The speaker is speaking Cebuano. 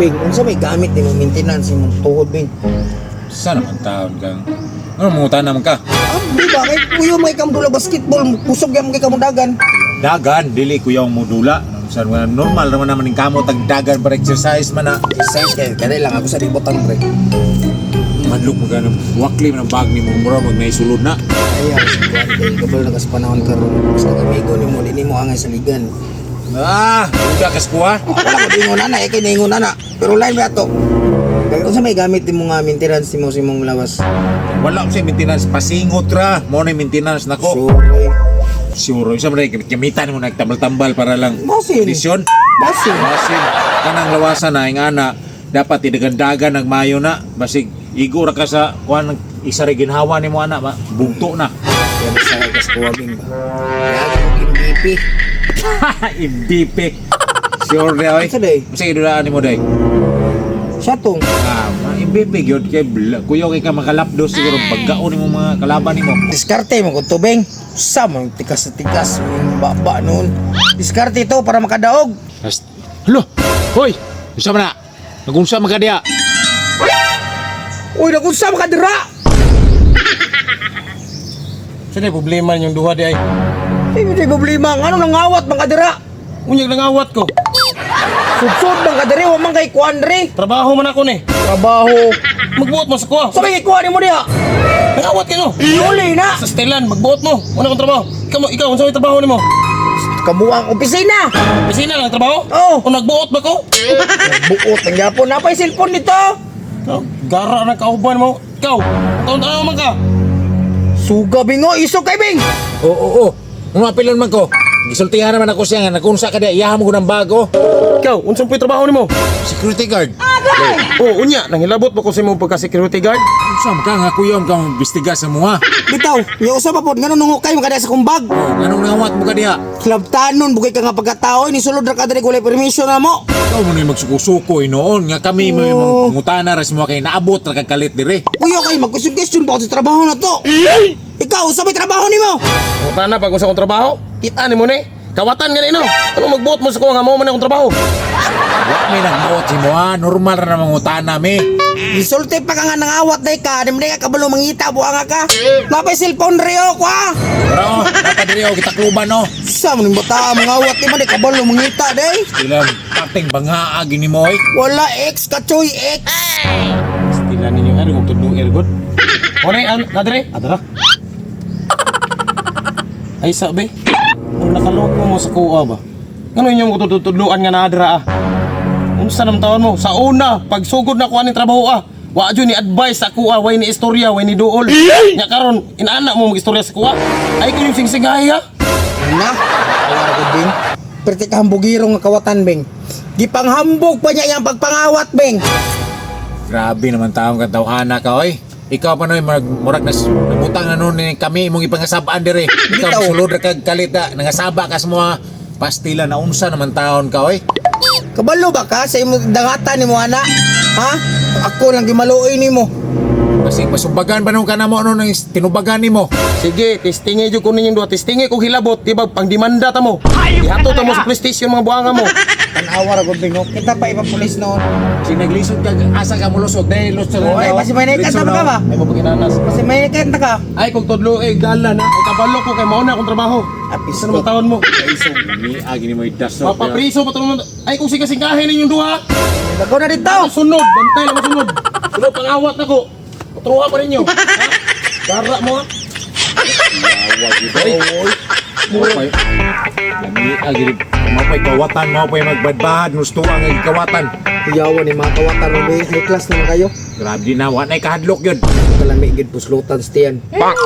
Bing, unsa may gamit nimo maintenance imong tuhod, Bing? Sa naman taon kang? Ano mangutan naman ka? Ah, di ba kay kuyo may kam dula basketball, kusog yam kay kamudagan. Dagan, dili kuyaw mo dula. Sa mga normal naman naman ning kamo tag dagan para exercise man na. Exercise kay kani lang ako sa libutan, pre. Madlok mo ganun. Wakli man ang bag nimo mura mag naisulod na. Ayaw, kuan kay kabalo na kas panahon karon. Sa amigo nimo di nimo angay saligan. Ah, uda kas kuha. Wala ko dingon ana, eh, kay ningon ana. Pero lain ba ato? Kay unsa may gamit nimo nga maintenance nimo sa imong lawas? Wala ko sa maintenance pasingot ra. Mo na maintenance nako. Sorry. Sure, isa man gamitan mo nagtambal-tambal para lang. Basin. Kondisyon. Basin. Basin. Kanang lawasan na ing ana dapat idagandagan ng mayo na basig igo ra ka sa kuan isa ra ginhawa nimo ana ba bugto na. Kaya basta kay kas kuha, Bing ba. Kaya MVP. MVP. Sure na oy. Unsa day? Unsa gidulaan nimo day? Siya tong. Ah, MVP gyud kay kuyaw kay ka makalapdo siguro pagkaon nimo mga kalaban nimo. Diskarte mo ko tubing. Sa mo tikas na tikas yung baba noon. Diskarte ito para makadaog. Halo. Hoy, unsa man na? Nagunsa man ka diha? Uy, nagunsa makadira. Sino yung problema ninyong duha di ay? Ay, may problema. Ano nangawat mga kadira? Unyag nangawat ko. Sudsud mga kadiri, wa man kay kuan diri. Trabaho man ako ni. Trabaho. Magbuot mo sa kuha. Sa may kuan nimo diha. Nangawat kayo. Uli na. Sa Stellan, magbuot mo. Wala akong trabaho. Ikaw, ikaw, unsa may trabaho nimo? Kamuang opisina. Opisina lang trabaho? Oo. O nagbuot ba ko? Buot ang yapon. Napay cellphone dito. Ikaw, gara na kauban mo. Ikaw, taon-taon man ka. Suga bingo, isog kay bing. Oo, oo, oo. Umapilon man ko. Gisultihan naman ako siya nga nagunsa ka diha, iyahan mo ko ng bago. Ikaw, unsang po'y trabaho nimo? Security guard. Oh, unya, nangilabot ba ko sa imong pagka-security guard? Unsa man ka nga kuyaw ka imbestiga sa mua? Bitaw, nya usa pa pod ngano nungukay mo kada sa kumbag. Anong nangawat mo ka diha? Klabtanon bugay ka nga pagkatao ni sulod ra ka diri walay permission na mo. Ikaw mo na yung magsuko-suko eh, noon nga kami mo yung mga pangutana ras mo kay naabot ra kag kalit dire. Kuya kay magkusyon-question pa ako sa trabaho na to. Ikaw, usa may trabaho nimo. Utana pag usa akong trabaho, kita nimo ni. Kawatan gani no. Ano magbuot mo sa kuha nga mao man akong trabaho? Wa may nagbuot si mo ha, normal ra na mangutana mi. Gisulti pa ka nga nangawat day ka, di mo day ka kabalo mangita buanga ka. Napay cellphone reo ko ah. Pero dapat dire og gitakluban no. Sa mo ning bata mangawat di man day kabalo mangita day. Ilang pating bangaa gini mo oy. Wala ex kachoy ex. Stila ninyo ano kung tudlo ergot. Wala an nadre? Adara. Ay sabi. Kung nakaloko mo sa kuha ba? Ngano inyong tutudluan nga naadra ah? Unsa nam taon mo? Sa una, pagsugod na kuha ni trabaho ah. Wa jud ni advice sa kuha, way ni istorya, way ni duol. Nya karon inaana mo mag-istorya sa kuha. Ay ko yung singsingahi ah. Na, awara ko bing. Perti ka hambugiro nga kawatan bing. Gipanghambog pa niya iyang pagpangawat bing. Grabe naman taong kang tawhana ka oy. Ikaw pa noy murag murag nas nabutang na noon ni kami imong ipangasabaan dire. Ikaw Bitaw. sulod ra kag kalit da, nangasaba ka sa mga pastila na unsa naman taon ka oy. Kabalo ba ka sa imong dangatan nimo ana? Ha? Ako lang gimaluoy nimo. Kasi masumbagan pa nung kanamo no nang tinubagan nimo. Sige, testingi jud ko ninyong duha. Testingi kung hilabot, di ba pang demanda ta mo. Ihato ta mo sa PlayStation mga buhanga mo. Tanawa ra gud bing. oh. Kita pa ipapulis noon. Kasi naglisod ka asa ka molusot dahil lusot Oy, basi may nakanta ka ba? Ay mo paginanas. Kasi may nakanta ka. Ay kung tudlo eh dala na. Ay kabalo ko kay mao na akong trabaho. Apis Isa naman taon mo. Ni agi ni mo idaso. Mapapriso pa mo. Ay kung sigasingkahin ninyong duha. Ikaw na dito. Ako sunod, bantay lang mo sunod. Sunod pangawat nako. Patruha pa ninyo. Ha? Gara mo ha. Mapay. Lami agi mapay kawatan mapay magbadbad nusto ang kawatan. Iyawan ni mga kawatan mo bing. High class naman kayo. Grabe na wa nay kahadlok yun. Kalami gid puslutan stiyan. Pak.